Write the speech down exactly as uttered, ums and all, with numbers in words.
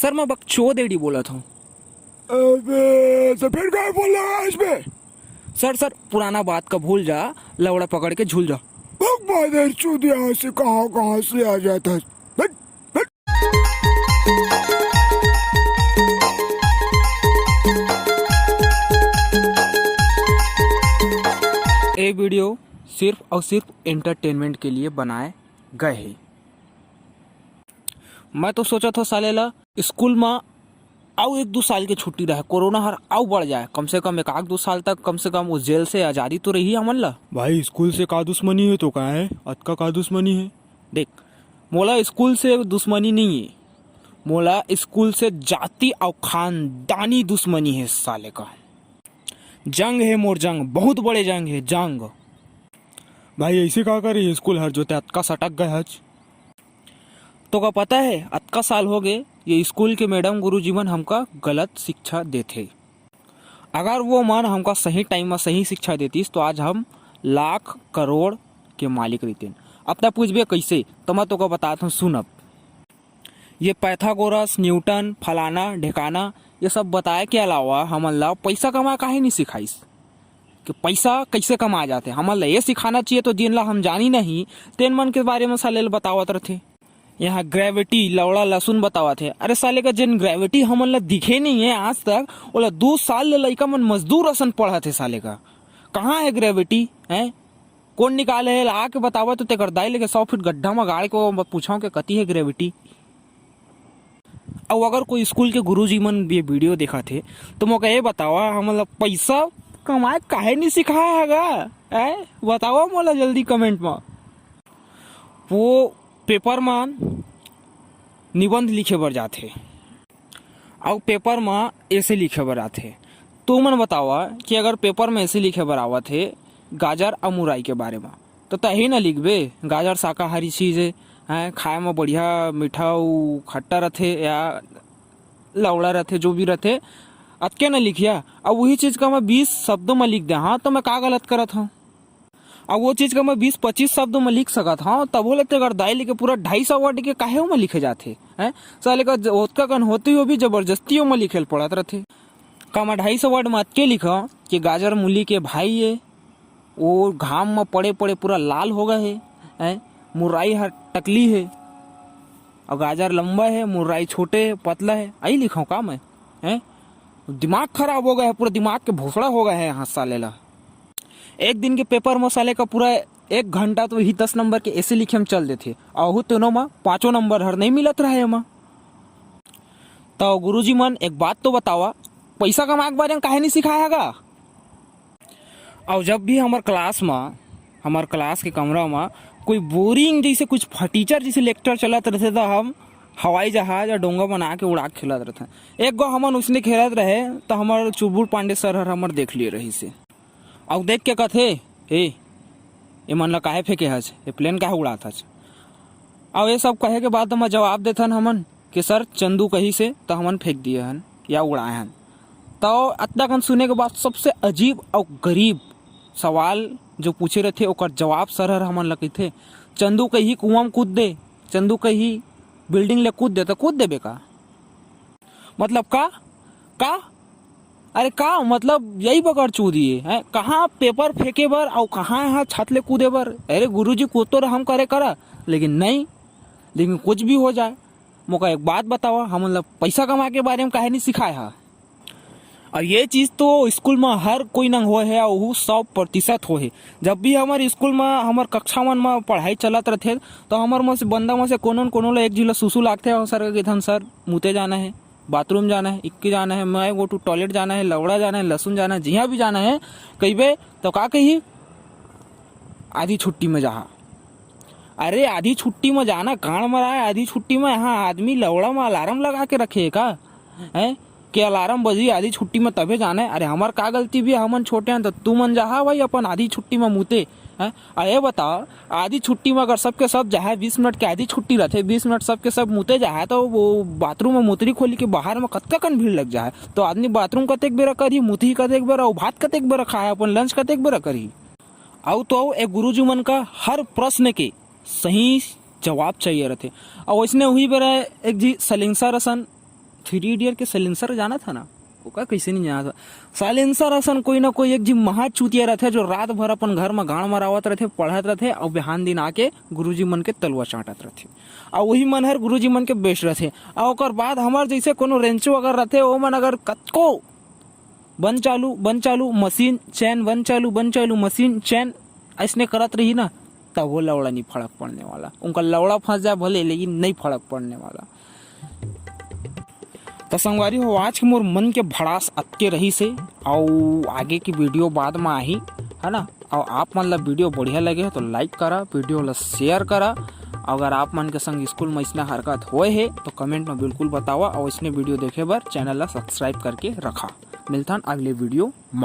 Sir, मैं बकचोद एड़ी बोलत हूँ। अबे, तो फिर काय बोल रहा है इसमें? सर, सर, पुराना बात का भूल जा, लौड़ा पकड़ के झूल जा। बक मादरचोद, यहाँ से कहाँ, कहाँ से आ जाता है? हट, हट। ये वीडियो सिर्फ और सिर्फ एंटरटेनमेंट के लिए बनाए गए हे। मैं तो सोचत हूँ साले ला स्कूल में अउ एक दू साल के छुट्टी रहे, कोरोना हर अउ बढ़ जाए, कम से कम एक आध दू साल तक, कम से कम वो जेल से आजादी तो रही हमन ला। भाई, स्कूल से का दुश्मनी है तो का है, अतका का दुश्मनी है? देख, मोला स्कूल से दुश्मनी नहीं है, मोला स्कूल से जाति अउ खानदानी दुश्मनी है साले का। जंग है मोर जंग, बहुत बड़े जंग है, जंग। भाई, ऐसे का करे स्कूल हर जोते अतका सटक गए हच? तो का पता है, अतका साल हो गए ये स्कूल के मैडम गुरुजी मन हमका गलत शिक्षा देथे। अगर वो मन हमका सही टाइम में सही शिक्षा देतीस तो आज हम लाख करोड़ के मालिक रहितेन। अब तक पूछबे कैसे, तो मैं तोका बतात हूँ, सुन अब। ये पैथागोरस, न्यूटन, फलाना ढेकाना, ये सब बताए के अलावा हमन ला पैसा कमाए काहे नहीं सिखाइस कि पैसा कैसे कमाए जाते? हमन ला ये सिखाना चाहिए। तो जिन ला हम जानी नहीं, तेन मन के बारे में साले ल बतावत रथे। यहाँ ग्रेविटी, लौड़ा लहसुन बतावत हे। अरे साले का, जेन ग्रेविटी हमन ला दिखे नहीं है आज तक, ओला दू साल ले लइका मन मजदूर असन पढ़त हे साले का। कहाँ है ग्रेविटी? हैं? कौन निकाले है? आके बतावा तो तेकर दाई लेके सौ फीट गड्ढा में गाड़ के वो पूछाओ के कती है ग्रेविटी। अउ अगर कोई स्कूल के गुरुजी मन ये वीडियो देखत हे, तो मोका ये बतावा, हमन ला पैसा कमाए काहे नहीं सिखाया है गा? हैं? बतावा मोला जल्दी कमेंट में। वो पेपर में निबंध लिखे बर जाथे, अउ पेपर में ऐसे लिखे बर आथे। तुमन बतावा कि अगर पेपर में ऐसे लिखे बर आवत हे गाजर अउ मुरई के बारे में, तो तही ना लिखबे, गाजर शाकाहारी चीज है, हैं, खाए में बढ़िया, मीठा अउ खट्टा रथे या लौड़ा रथे, जो भी रथे, अतके ना लिखिया। अब वही चीज का मैं बीस शब्दों में लिख दे, हाँ, तो मैं का गलत करत हूँ? अब वो चीज का मैं बीस पच्चीस शब्दों में लिख सकत हूँ, तब बोले तेकर दाई लेके पूरा ढाई सौ वर्ड के काहे में लिखे जाथे, हैं? साले का ज-, ओतका कन होते हुए भी जबरदस्ती में लिखे ल पड़त रथे। का मैं ढाई सौ वर्ड में अतके लिखा कि गाजर मूली के भाई ये, वो घाम में पड़े पड़े पूरा लाल हो गए है, हैं? मुरई हर टकली है, और गाजर लंबा है, मुरई छोटे है, पतला है, आई लिखाऊं का मैं? हैं? दिमाग खराब हो गया है, पूरा दिमाग के भोसड़ा हो गया है यहाँ साले ला। एक दिन के पेपर में साले का पूरा एक घंटा तो यही दस नंबर के ऐसे लिखे में चल देथे, अहू तेनो में पाँचों नंबर हर नहीं मिलत रहे एमा। तो गुरुजी मन, एक बात तो बतावा, पैसा कमाए के बारे में काहे नहीं सिखाया गा? और जब भी हमार क्लास में, हमार क्लास के कमरा में कोई बोरिंग जैसे कुछ फटीचर जैसे लेक्चर चलत रहते, तो हम हवाई जहाज और डोंगा बना के उड़ा के खेलत रहते। एक गो हमन उसने खेलत रहे, तो हमार चुरबुर पांडे सर हर हमर देख लिए रही से। अउ देख के कथे, "ए, ए मन ला काहे फेंके हस? ए प्लेन काहे उड़ात हस?" अउ ये सब कहे के बाद हम जवाब देथन हमन कि "सर, चंदू कही से, त हमन फेंक दिए हन या उड़ाए हन।" तो अतना कन सुने के बाद सबसे अजीब अउ गरीब सवाल जो पूछे रहथे, ओकर जवाब सर हर हमन ला कहिथे, "चंदू कही कुआं में कूद दे, चंदू कही बिल्डिंग ले कूद दे, तो कूद देबे का?" मतलब का? का? अरे का मतलब, यही बकर चूदी है, हैं? कहाँ पेपर फेंके बर अउ कहाँ यहाँ छत ले कूदे बर? अरे गुरुजी, कूद तो हम करे करा, लेकिन नहीं, लेकिन कुछ भी हो जाए। मोका एक बात बतावा, हमन ला पैसा कमाए के बारे में काहे नहीं सिखाए हा? और ये चीज तो स्कूल में हर कोई नंग होए है, अउ सौ प्रतिशत होए है। जब भी हमारे स्कूल में, हमारे कक्षा मन में पढ़ाई चलत रहथे, तो हमारे में से बंदा में से कोनो न कोनो ला एक झिला सुसु लागथे, और सर के कहिथन, "सर, मुते जाना है, बाथरूम जाना है, इक्के जाना है, मैं go to toilet जाना है, लौड़ा जाना है, लहसुन जाना है, जिहाँ भी जाना है," कहिबे, तो का कही? "आधी छुट्टी में जाहा।" अरे, आधी छुट्टी में जाना, कांड़ मराए, आधी छुट्टी में यहाँ आदमी लौड़ा में अलार्म लगा के रखे है का? हैं? कि अलार्म बजी आधी छुट्टी में तभे जाना है। अरे, हमार का गलती भी है, हमन छोटे हैं, तो तू मन जाहा भाई अपन आधी छुट्टी में मुते, हैं? अरे, ये बताओ, आधी छुट्टी में अगर सबके सब जाहे, बीस मिनट के आधी छुट्टी रहथे, बीस मिनट सबके सब मुते जाहे, तो वो बाथरूम में मुतरी खोली के बाहर में कतका कन भीड़ लग जाहे। तो आदमी बाथरूम कतेक बेरा करही, मुतही कतेक बेरा, अउ भात कतेक बेरा खाए, अपन लंच कतेक बेरा करही? अउ तो अउ, ए गुरुजी मन का हर प्रश्न के सही जवाब चाहिए रहथे। अउ वैसने उही बेरा एक जी सलिंसर असन थ्री इडियट के साइलेंसर जानत ह ना, ओका कइसे नहीं जानत ह? साइलेंसर असन कोई ना कोई एक झिन महा चूतिया रथे, जो रात भर अपन घर म गांड मरावत रथे, पढ़त रथे, अउ बिहान दिन आके गुरुजी मन के तलवा चाटत रथे। अउ वही मन हर गुरुजी मन के बेस्ट रथे। अउ ओकर बाद हमर जैसे कोनो रेंचो अगर रथे, ओ मन अगर कतको बंद चालू, बंद चालू, मशीन चैन, बंद चालू, बंद चालू, मशीन चैन, अइसने करत रही ना, तब वो लौड़ा नहीं फड़क पड़ने वाला। उनका लौड़ा फंस जाए भले, लेकिन नहीं फड़क पड़ने वाला। त संगवारी हो, आज के मोर मन के भड़ास अतके रहिस हे, अउ आगे की वीडियो बाद म आही, है ना? अउ आप मन ला वीडियो बढ़िया लगे हो तो लाइक करा, वीडियो ला शेयर करा। अगर आप मन के संग स्कूल में इसने हरकत होए हे तो कमेंट में बिल्कुल बतावा, अउ इसने वीडियो देखे बर चैनल ला सब्सक्राइब करके रखा। मिलथन अगले वीडियो म।